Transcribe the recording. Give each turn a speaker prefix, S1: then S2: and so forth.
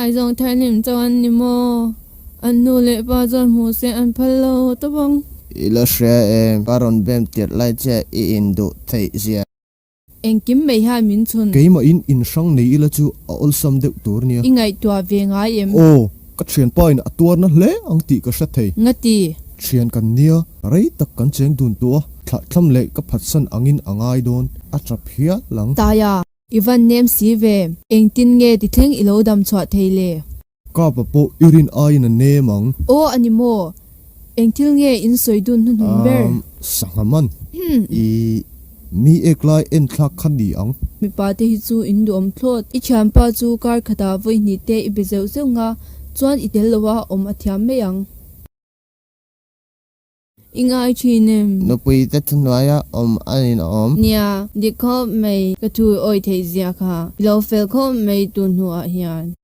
S1: Inngaizawng thar hlim chauh an ni maw? An nu leh pa chuan hmuh se an phal lo tawp ang.
S2: I la hria em? Ka rawn bem tirh lai che i induh theih zia.
S1: Engkim mai hian min chhun.
S3: Keimahin inhrang nei ila chu a awlsam deuh tur nia.
S1: I ngaihtuah ve ngai em?
S3: Aw, ka thianpa in a tuarna hle ang tih ka hre thei.
S1: Ngati?
S3: Thian kan nia, rei tak kan cheng dun tawh a, thlahthlam leh ka phatsan angin a ngai dawn, a tap hial ang.
S1: Taia, i van nem si ve. Engtin nge ti thleng i lo dam chhuah thei le?
S3: Kapa pawh i rin aiin a nem ang.
S1: Aw a ni maw? Eng thil nge in sawi dun hnuhnun ber?
S3: Umm, sangha man. I mi ek lai en thlak kha ni ang.
S1: Mipa te hi chu in duhawm thlawt. I thianpa chu kar khatah vawi hnih te i be zeuh zeuh nga, chuan i tel loa awm a thiam mai ang. I ngai thin em?
S2: Nupui te thuhnuaia awm a ninawm.
S1: Nia, dik khawp mai ka thu awi theih zia kha. I lo fel khawp mai tun hnuah hian.